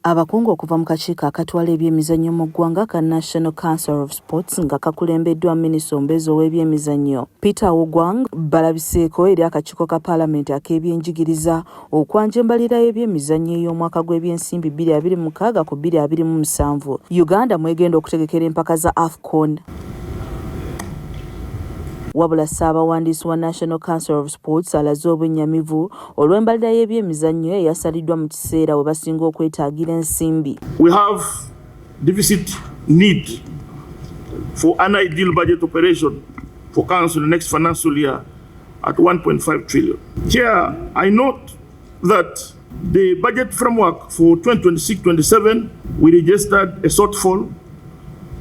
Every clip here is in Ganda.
Abakungu okuva mu kakiiko akatwala ebyemizannyo mu ggwanga ka National Council of Sports nga kakulembeddwa minisita omubeezi ow'ebyemizannyo Peter Ogwang balabiseeko eri akakiiko ka paalamenti ak'ebyenjigiriza okwanja embalirira y'ebyemizannyo ey'omwaka gw'ebyensimbi 2026 ku 2027 Uganda mwegenda okutegekera empaka za AFCON. Wabula ssaabawandiisi wa National Council of Sports alaze obwennyamivu olw'embalirira y'ebyemizannyo eyasaliddwa mu kiseera we basinga okwetaagira ensimbi. We have deficit need for an ideal budget operation for council in the next financial year at 1.5 trillion. Chair, I note that the budget framework for 2026-27, we registered a shortfall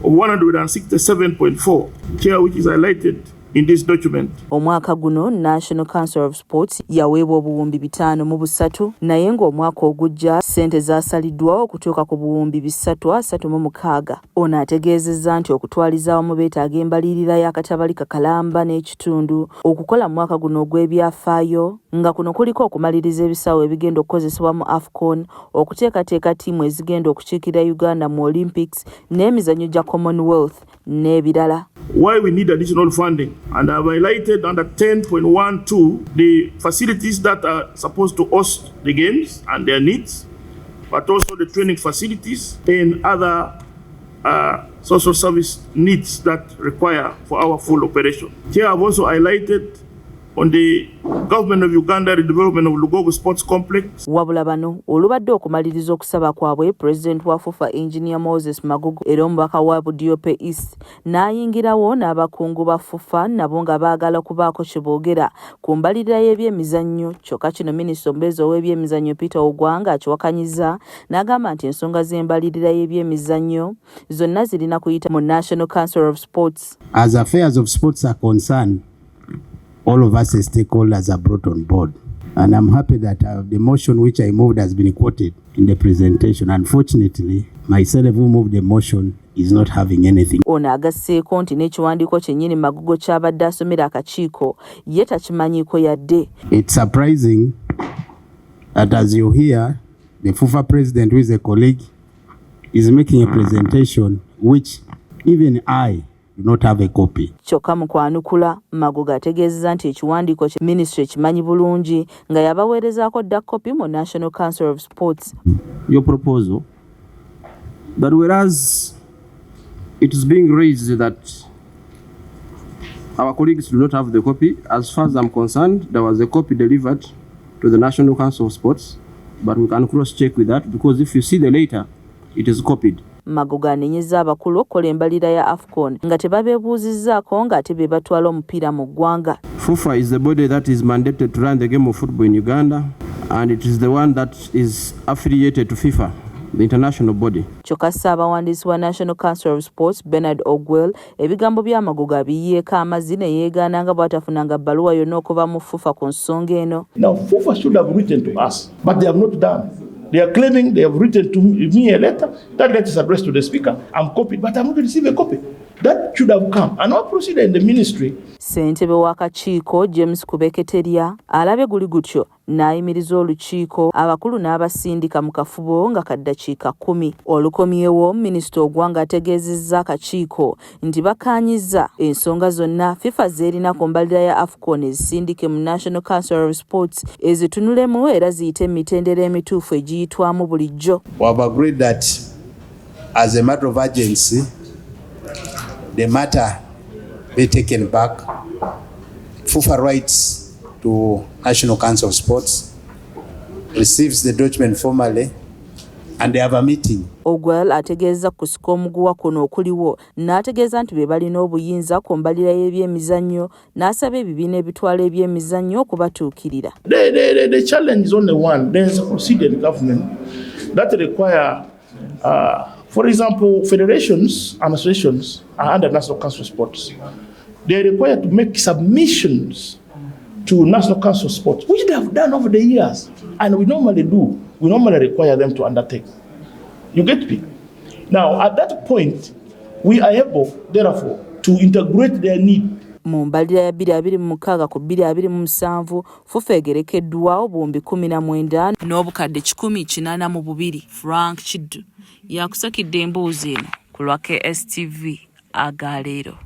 of 167.4, Chair, which is highlighted in this document. Omwaka guno National Council of Sports yaweebwa 503,000 naye ng'omwaka ogujja ssente zaasaliddwa okutuuka ku 336,000. Ono ategeezezza nti okutwaliza awamu beetaaga embalirira y'akatabalika kalamba n'ekitundu okukola mu mwaka guno ogw'ebyafaayo nga kuno kuliko okumaliriza ebisaawe ebigenda okukozesebwa mu AFCON, okuteekateeka ttiimu ezigenda okukiikirira Uganda mu Olympics n'emizannyo gya Commonwealth n'ebirala. Why we need additional funding, and I've highlighted under 10.12 the facilities that are supposed to host the games and their needs, but also the training facilities and other social service needs that require for our full operation. Here I've also highlighted on the government of Uganda redevelopment of Lugogo Sports Complex. Wabula bano olubadde okumaliriza okusaba kwabwe, pulezidenti wa FUFA Engineer Moses Magogo era omubaka wa Budiope East n'ayingirawo n'abakungu ba FUFA nabo nga baagala kubaako kye boogera ku mbalirira y'ebyemizannyo. Kyokka kino minisita omubeezi ow'ebyemizannyo Peter Ogwang akiwakanyiza n'agamba nti ensonga z'embalirira y'ebyemizannyo zonna zirina kuyita mu National Council of Sports. As affairs of sports are concerned, all of us as stakeholders are brought on board. And I'm happy that the motion which I moved has been quoted in the presentation. Unfortunately, myself who moved the motion is not having anything. Ono agasseeko nti n'ekiwandiiko kyennyini Magogo ky'abadde asomera akakiiko ye takimanyiiko yadde. It's surprising that as you hear, the FUFA president, who is a colleague, is making a presentation which even I do not have a copy. Kyokka mu kwanukula, Magogo ategeezezza nti ekiwandiiko kye minisitule ekimanyi bulungi nga yabaweerezaako dda kopi mu National Council of Sports. Your proposal that whereas it is being raised that our colleagues do not have the copy, as far as I'm concerned, there was a copy delivered to the National Council of Sports, but we can cross-check with that because if you see the letter, it is copied. Magogo anenyezza abakulu okukola embalirira ya AFCON nga tebabeebuuzizzaako ng'ate be batwala omupiira mu ggwanga. FUFA is the body that is mandated to run the game of football in Uganda, and it is the one that is affiliated to FIFA, the international body. Kyokka ssaabawandiisi wa National Council of Sports Bernard Ogwel ebigambo bya Magogo abiyiyeeko amazzi ne yeegaana nga bw'atafunanga bbaluwa yonna okuva mu FUFA ku nsonga eno. Now, FUFA should have written to us, but they have not done. They are claiming they have written to me a letter. That letter is addressed to the speaker. I'm copied, but I'm not receiving a copy. That should have come. And our procedure in the ministry. Ssentebe w'akakiiko James Kubeketerya alabye guli gutyo n'ayimiriza olukiiko abakulu n'abasindika mu kafubo nga kaddakiika 10. Olukomyewo minisita Ogwang ategeezezza akakiiko nti bakkaanyizza ensonga zonna FIFA z'erina ku mbalirira ya AFCON ezisindike mu National Council of Sports ezitunulemu era ziyite emitendera emituufu egiyitwamu bulijjo. We have agreed that as a matter of urgency, the matter be taken back. FUFA writes to National Council of Sports, receives the document formally, and they have a meeting. Ogwel ategeeza kusika omuguwa kuno okuliwo n'ategeeza nti be balina obuyinza ku mbalirira y'ebyemizannyo n'asaba ebibiina ebitwala ebyemizannyo okubatuukirira. The challenge is only one. There's a procedure in government that require, for example, federations and associations are under National Council of Sports. They are required to make submissions to National Council of Sports, which they have done over the years, and we normally do. We normally require them to undertake. You get me? Now, at that point, we are able, therefore, to integrate their need. Mu mbalirira ya 2026 ku 2027, FUFA egerekeddwa obuwumbi 19 n'obukadde 182. Frank Kiddu yakusakidde emboozi eno ku lwa KSTV agaleero.